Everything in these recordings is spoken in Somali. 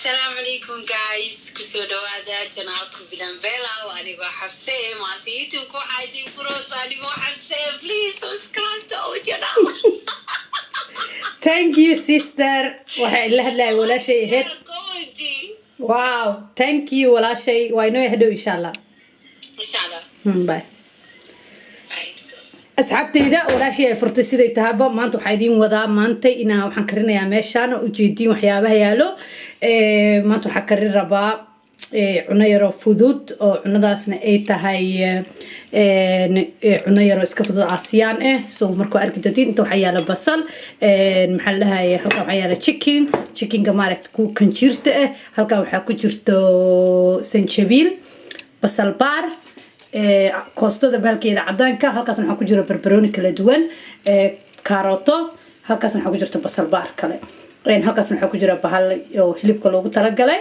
Salaamu calaykum guys, kusoo dhawaada channelka Bilanbela. Anigoo Xabse maanta YouTube waxaa idin furoosa anigoo Xabse. Please subscribe to our channel. Thank you, sister. Waxay la hadlaya walaashay ahayd. Comedy. Wow, thank you walaashay. Waa inoo hadhow, insha Allah. Insha Allah. Bye. Bye. Asxaabtayda, walaashii ay furtay siday tahaba. Maanta waxaa idiin wadaa, maanta inaa waxaan karinayaa meeshaan oo ujeediin waxyaabaha yaalo. Maanta waxaa karin rabaa cuno yaroo fudud, oo cunadaasna ay tahay cuno yaroo iska fudud, Aasiyaan ah. So markuu arki doontiin, inta waxaa yaala basal, maxaa la dhahaye, halkan waxaa yaala chicken, chickenka maaragta ku kanjiirta ah. Halkan waxaa ku jirto sanjabiil, basal baar, koostada bahalkeeda cadaanka. Halkaasna waxaa ku jira barbarooni kala duwan, kaarooto. Halkaasna waxaa ku jirta basal baar kale. Halkaasna waxaa ku jira bahal oo hilibka loogu talagalay,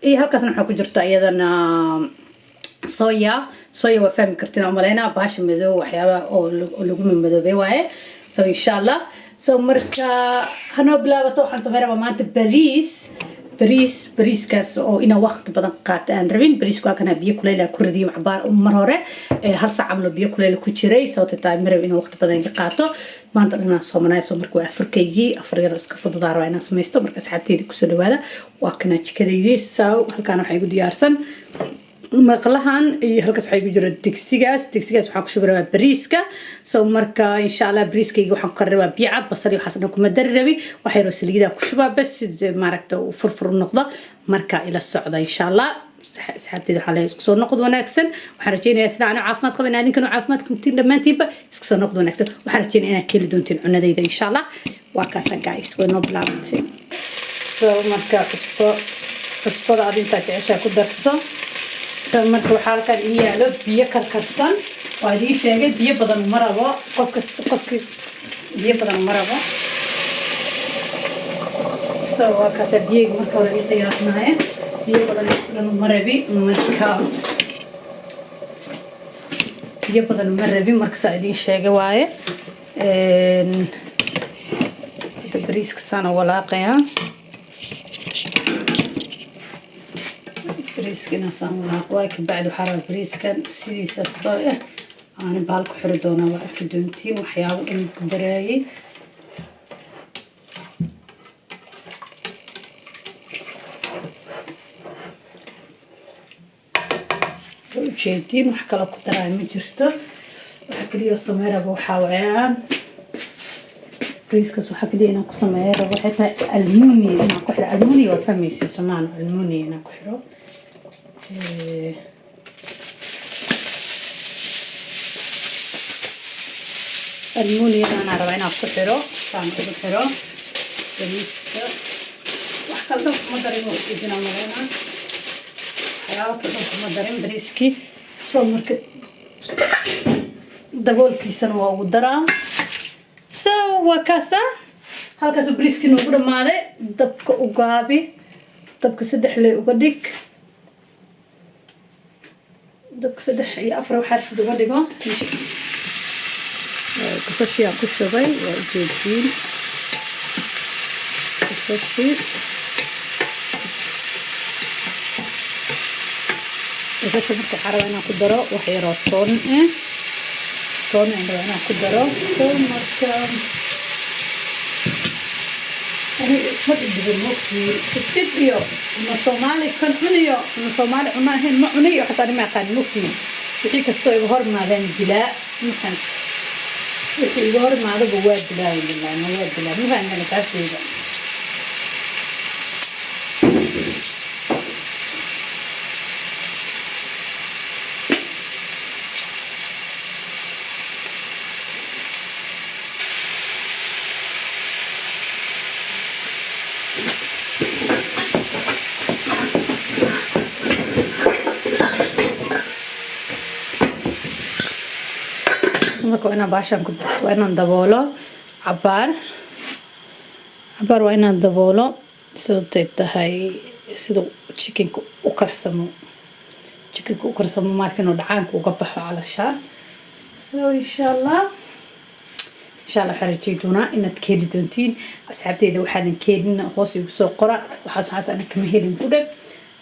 iyo halkaasna waxaa ku jirta iyadana soya. Soya waa fahmi kartiin oo malaynaa, bahasha madow, waxyaabaha oo lagu madoobay waaye. So insha Allah, so marka hanoo bilaabato. Waxaan sameyn rabaa maanta bariis, bariis, bariiskaas oo inaa waqti badan qaata aan rabin. Bariisku waa kana, biyo kuleyl ku radiyay cabaar mar hore, hal saac camal oo biyo kuleyl ku jiray, sababta tahay ma rabin inuu waqti badan iga qaato. Maanta dhan aan soomanaay. So marka waa afurkaygii, afar yar oo iska fududaa rabaa inaan samaysto. Marka asxaabteyda, kusoo dhawaada. Waa kana jikadaydii. So halkaan waxaa igu diyaarsan maqlahan, iyo halkaas waxaa igu jira digsigaas. Digsigaas waxaan ku shubi rabaa bariiska. So marka insha Allah bariiskayga waxaan ku kari rabaa biyo cad, basal iyo waxaas dhan kuma dari rabi. Wax yaroo saliidaa ku shubaa bas, si maaragta uu furfur u noqdo. Marka ila socda insha Allah. Asxaabteyda, waxaa leeyahay isku soo noqod wanaagsan. Waxaan rajeynayaa sida ana caafimaad qaba in adinkan caafimaad qabtiin dhammaantiinba. Isku soo noqod wanaagsan. Waxaan rajeynaya inaad ka heli doontiin cunadayda insha Allah. Waa kaasa guys, way noo bilaabatay. So marka cusbo, cusbada aad intaa jeceshaa ku darso. So marka waxaa halkan ii yaalo biyo karkarsan. Waa idiin sheegay, biyo badan uma rabo. Qof kasta, qofki biyo badan uma rabo. So waa kaasa biyeyga marka hore ii qiyaasnaaye. Biyo badan islan uma rabi. Marka biyo badan uma rabi, marka saa idiin sheegay waaye. Hadda bariiska saan u walaaqayaa. Bariiska inaan saan walaaqo waaye. Kabacdi waxaa rabaa bariiskan sidiisa soo ah aanin bahal ku xiri doonaa. Waa arki doontiin waxyaabo dhan ku daraayay. Waa ujeediin, wax kale ku daraaya ma jirto. Waxa kaliya oo samey raba waxaa waaya bariiskaas, waxaa kaliya inaan ku sameeya rabo waxay tahay almunia inaan ku xiro. Almunia waa fahmaysiin somaan? Almunia inaan ku xiro. Almuuniyadaanaa rabaa inaan ku xiro, saan ugu xiro bariiska. Wax kale dhan kuma darin, waa ujeedinaa maleynaa, waxyaabo kale dhan kuma darin bariiskii. So marka daboolkiisana waa ugu daraa. So waa kaasa, halkaasuu bariiskii noogu dhamaaday. Dabka u gaabi, dabka saddex ley uga dhig, dabka saddex iyo afar waxaa rabtid uga dhigo. Basashii aan ku shubay waa ujeediin basashii. Basasha marka waxaa rabaa inaan ku daro wax yaroo toon ah. Toon aan rabaa inaan ku daro. So marka ani ma dhibin, mogtii tibtib iyo ma Soomaali kan cuniyo, ma Soomaali cuna ahayn, ma cuniyo, waxaas ani ma aqaan, mogtii. Wixii kastoo iga hor imaadeen dilaa maxan, wixii iga hor imaadaba waa dilaa, dilaa ma waa dilaa, ma fahamtana taaseyda. Marka waa inaan baashaan ku, waa inaan daboolo cabaar, cabaar waa inaan daboolo, sababtay tahay siduu chickenka u karsamo, chickenka u karsamo, marka inuu dhacaanka uga baxo calashaan. So insha Allah Insha Allah waxaan rajay doonaa inaad ka heli doontiin. Asxaabteyda, waxaadan ka helin hoos igu soo qora, waxaas ana kama helin ku dheh.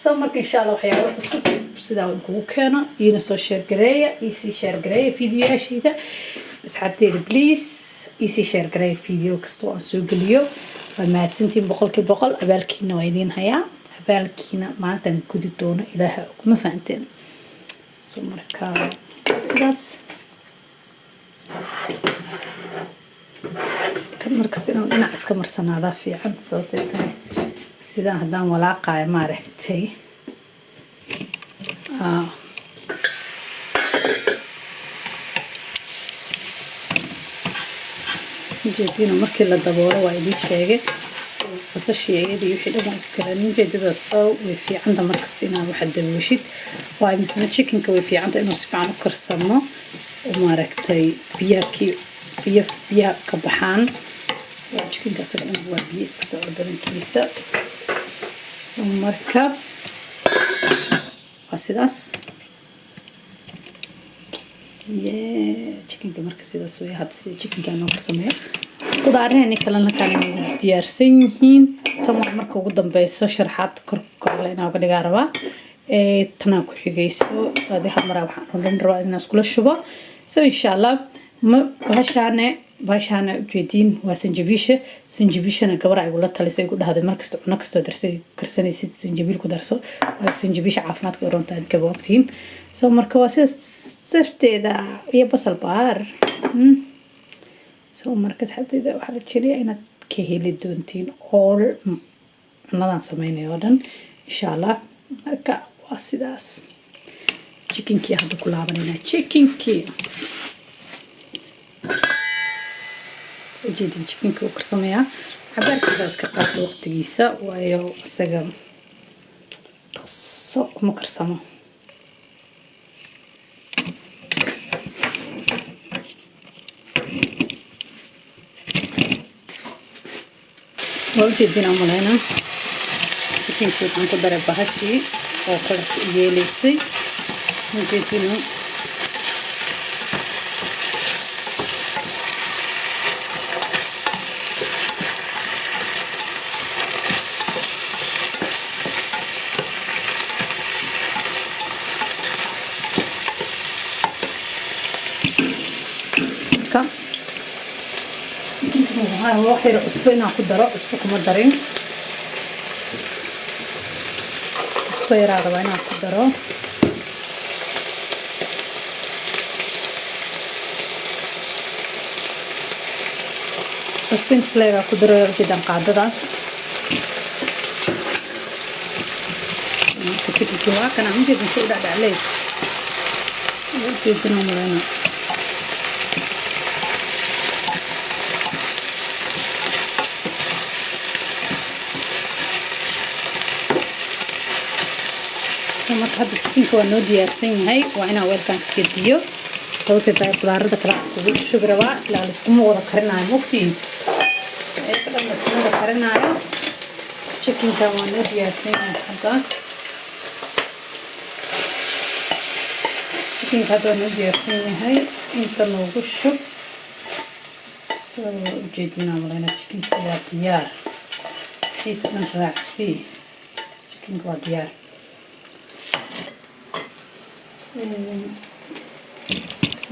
So marka insha Allah waxyaabo cusub sidaa kugu keeno. Iina soo share gareeya, iisii share gareeya videoyaashayda. Asxaabteyda, please iisii share gareeya video kasta oo aan soo geliyo. Waa mahadsantiin 100%. Abaalkiina waa idiin hayaa, abaalkiina maalintaan gudi doono Ilaaha kuma fahanteen. So marka sidaas kan markasta inuu dhinac iska marsanaadaa fiican, sababtay tahay sidaan haddaan walaaqaayo, maaragtay. Ujeediina markii la daboolo, waa idiin sheegay, basashii iyadii wixii dhan waa iskala ujeedada. Soo way fiicanta markasta inaad waxa dabooshid, waayo misna chickenka way fiicanta inuu si fiican u karsamo oo maaragtay biyaha ki biyo biyaha ka baxaan. Waa chickenka isaga dhan waa biyo iska socdo badankiisa. So marka waa sidaas. Yeah, chickenka marka sidaas wey. Hadda sida chickenka noo karsameeyo, qudaaraheenii kalena halkaan noogu diyaarsan yihiin. Tan waa marka ugu dambeyso, sharaxaad kor korle inaa uga dhigaa rabaa. Tanaa ku xigayso. Adi hal maraa waxaan oo dhan rabaa inaan iskula shubo. So insha Allah ma bahashaane ujeediin waa sanjabiisha. Sanjabiishana gabar igula talisay, igu dhahday markasta cuno kastoo darsay karsanaysid sanjabiil ku darso, waa sanjabiisha caafimaadka uronta, adkaba ogtihiin. So marka waa sidaas darteeda iyo basal baar. So marka asxaabteyda, waxaa rajeynayaa inaad ka heli doontiin all cunadan sameynayo oo dhan insha Allah. Marka waa sidaas. Chickenkii hadda ku laabanayna. Chickenkii ujeedin, chickenka uu karsamayaa, cabaarkiisa iska qaato waqtigiisa, waayo isaga dhaqso kuma karsamo. Waa ujeedin aan maleyna, chickenkii waxaan ku daray bahashii oo colorka u yeeleysay, ujeedino. Marka wax yar cusbo inaan ku daro, cusbo kuma darin, cusbo yaraa rabaa inaan ku daro. Cusbo intas leegaa ku daro, ujeedaan qaadadaas. Marka chickenki waa kana, ujeedin si u dhacdhacley, ujeedin maleyna. Marka hadda chickenka waa noo diyaarsan yahay. Waa inaan weelkan ka gediyo, sababtay tahay qudaarada kale iskugu shubi rabaa, ilaa laiskuma wada karinaayo, mogtiin, ayaga dhan laiskuma wada karinaayo. Chickenka waa noo diyaarsan yahay hadda. Chickenka hadda waa noo diyaarsan yahay, inta noogu shub. Soo ujeedinaa maleyna, chickenka waa diyaar, kiisa dhan raacsii. Chickenka waa diyaar.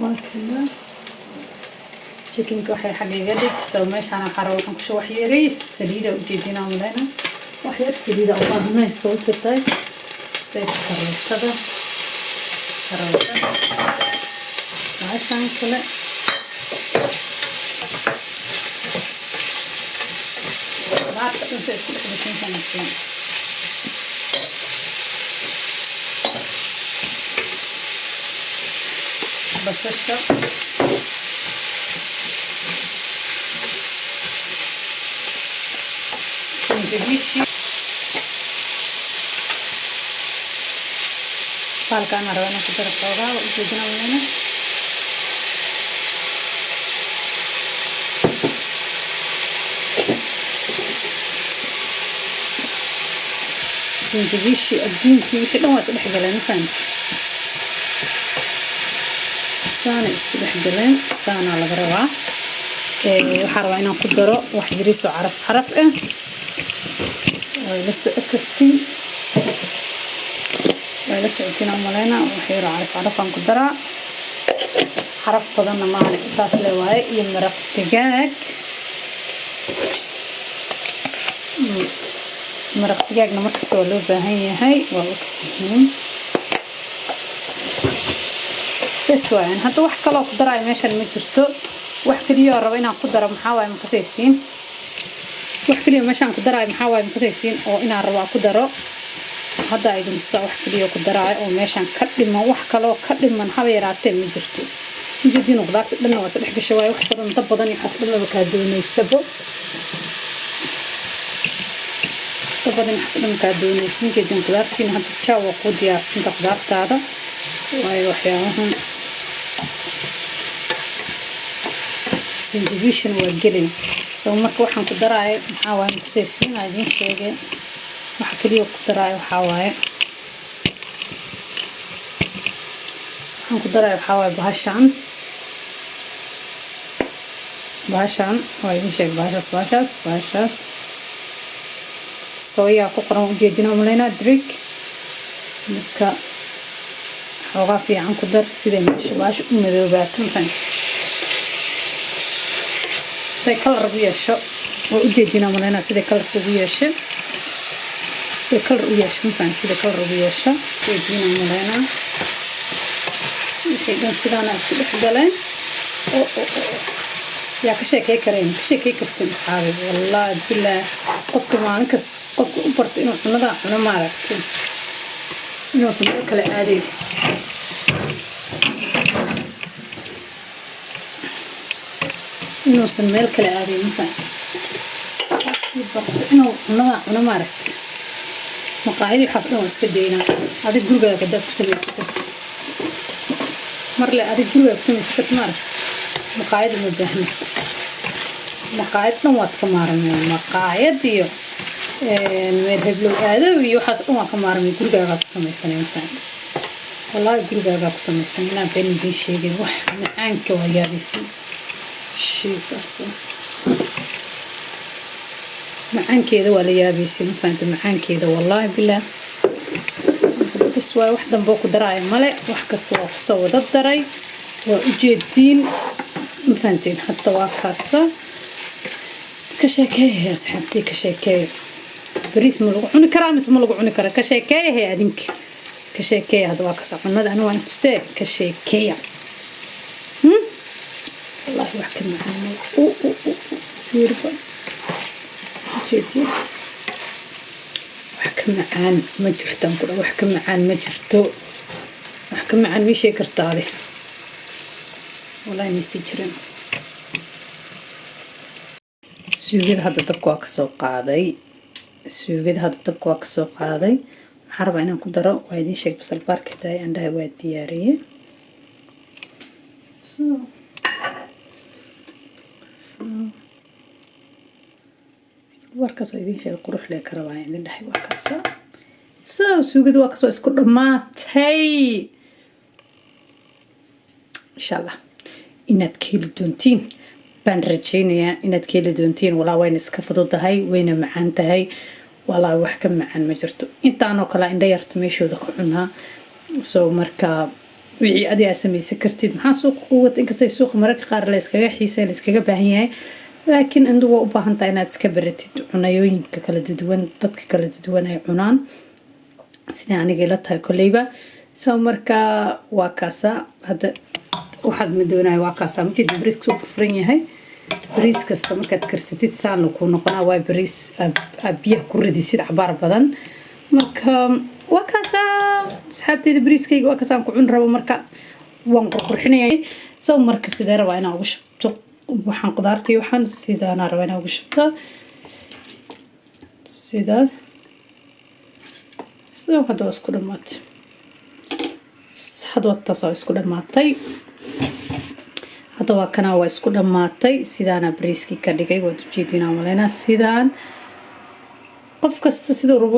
Waa kana chickenka. Waxay xagga iga dhig. So meeshaan waxaa rabaa waxaan ku shubo wax yariis saliida. Ujeedinaa maleyna, wax yar saliida u baahanay, sababta tahay steak karootada bahashan kale. Qudaarta dhan sa isku dhex gashan. Basasha, sanjabiishii, baalkaan rabaa inaan ku daro xoogaa. Waa ujeedina maleyna. Sanjabiishii, adduunkii, wixii dhan waa is dhex galeen, ma fahamti? Saana isku dhex galeen, saanaa laga rabaa. Waxaan rabaa inaan ku daro wax yariis oo caraf caraf ah. Way la socon kartiin, way la socotiin aan maleynaa. Wax yaroo caraf caraf aan ku daraa, caraf badanna maahane, intaas le waaye. Iyo maraq digaag. Maraq digaagna markasta waa loo baahan yahay, waa ogtihiin. Bes waayan. Hadda wax kaloo ku daraayo meeshan ma jirto. Wax keliya oo rabo inaan ku daro maxaa waaye, makasaysiin? Wax keliya meeshaan ku daraayo maxaa waaye, makasaysiin? Oo inaan rabo aan ku daro hadda idin tusaa. Wax keliya ku daraayo oo meeshaan ka dhiman, wax kaloo ka dhiman haba yaraatee ma jirto. Ujeediin, qudaarta dhanna waa isdhex gasha waaye. Wax badan, dab badan iyo waxaas dhan maba kaa dooneysabo, dab badan iyo waxaas dhan kaa dooneysa. Ujeediin, qudaartiina hadda jaa waa kuu diyaarsanta qudaartaada waayo. Waxyaabahan sanjabiishana waa gelin. So marka waxaan ku daraayo maxaa waaye, makasaysiin? Aa idiin sheegay. Waxa keliya ku daraayo waxaa waaye, waxaan ku daraayo waxaa waaye bahashaan. Bahashaan waa idiin sheegay, bahashaas, bahashaas, bahashaas soya ku qoran, ujeedina umaleynaa drik. Marka xoogaa fiican ku dar siday meesha bahasha u madoobaato, mafahant, siday color ugu yeesho. Waa ujeedina umaleynaa siday colorka ugu yeesho, siday color u yeesho, mafahant, siday color ugu yeesho. Ujeedina umaleynaa wixii dhan sidaana isku dhex galeen. Oo oo oo yaa ka sheekey kareen, ka sheekey kartiin asxaabi? Wallaahi bilaah, qofka maalin kasta qofka u barto inuu cunadaa cuno, maaragtay, inuusan meel kale aadayn, inuusan meel kale aadayn, mafahant. Qofkii barto inuu cunadaa cuno, maaragtay, maqaayadii waxaas dhan waa iska daynaa. Adig gurigaaga hadaad ku samaysan kartid, marle adig gurigaaga ku samaysan kartid, maaragtay, maqaayada ma baahnid. Maqaayad dhan waad ka maarmeen, maqaayad iyo meel heblow aadow iyo waxaas dhan waa ka maarmay. Gurigaagaa ku samaysanay, mafahant. Wallaahi gurigaagaa ku samaysan, inaan been idiin sheegin. Wax macaanka waa yaabaysin sheygaas, macaankeeda waa la yaabaysin, mafahanta, macaankeeda wallaahi bilaah. Bas waay, wax dambe ku daraayo male. Wax kasta waa kusoo wada daray, waa ujeediin, ma fahanteen? Hadda waa kaasa. Ka sheekeeyahay asxaabtii, ka sheekeeya. Bariis ma lagu cuni karaa mise ma lagu cuni karaa? Ka sheekeeyahay adinka, ka sheekeeya. Hadda waa kaasa cunada, ani waan tusee, ka sheekeeya. Wallaahi wax ka macaan mala. U u u fiirba, ujeediin, wax ka macaan ma jirtaan ku dha, wax ka macaan ma jirto. Wax ka macaan mii sheegi kartaade? Wallahi maysii jirin. Suugada hadda dabka waa kasoo qaaday, suugada hadda dabka waa kasoo qaaday. Waxaan rabaa inaan ku daro, waa idiin sheeg, basal baarka daay aan dhahay, waa diyaariyey. So basal baarkaas waa idiin sheegay, qurux lee ka rabaa idin dhahay. Waa kaasa. So suugada waa kasoo isku dhammaatay. Insha Allah inaad ka heli doontiin baan rajaynayaa, inaad ka heli doontiin. Walaa wayna iska fududahay, wayna macaan tahay. Walaa wax ka macaan ma jirto. Intaanoo kale indha yarta meeshooda ka cunaa. So marka wixii adi aa samaysan kartid, maxaa suuqa ku wata? Inkastay suuqa mararka qaar la iskaga xiisay, la iskaga baahan yahay, laakiin indu waa u baahan tahay inaad iska baratid cunayooyinka kala duwan, dadka kala duwan ay cunaan, sida aniga ila tahay kolleyba. So marka waa kaasa. Hadda waxaad ma doonaya, waa kaasaa. Majeed bariiska soo furfuran yahay? Bariis kasta markaad karsatid saan kuu noqonaa. Waa bariis aad biyaha ku ridisid cabaar badan. Marka waa kaasaa asxaabteyda, bariiskayga waa kaasaan ku cuni rabo. Marka waan qurqurxinaya. So marka sidee rabaa inaan ugu shubto? Waxaan qudaartii, waxaan sidaanaa rabaa inaan ugu shubto, sidaas. So hadda waa isku dhamaatay, hadda taas waa isku dhamaatay. Hadda waa kanaa, waa isku dhammaatay. Sidaana bariiskii ka dhigay, waad ujeedinaa maleynaa. Sidaan qof kasta siduu rabo.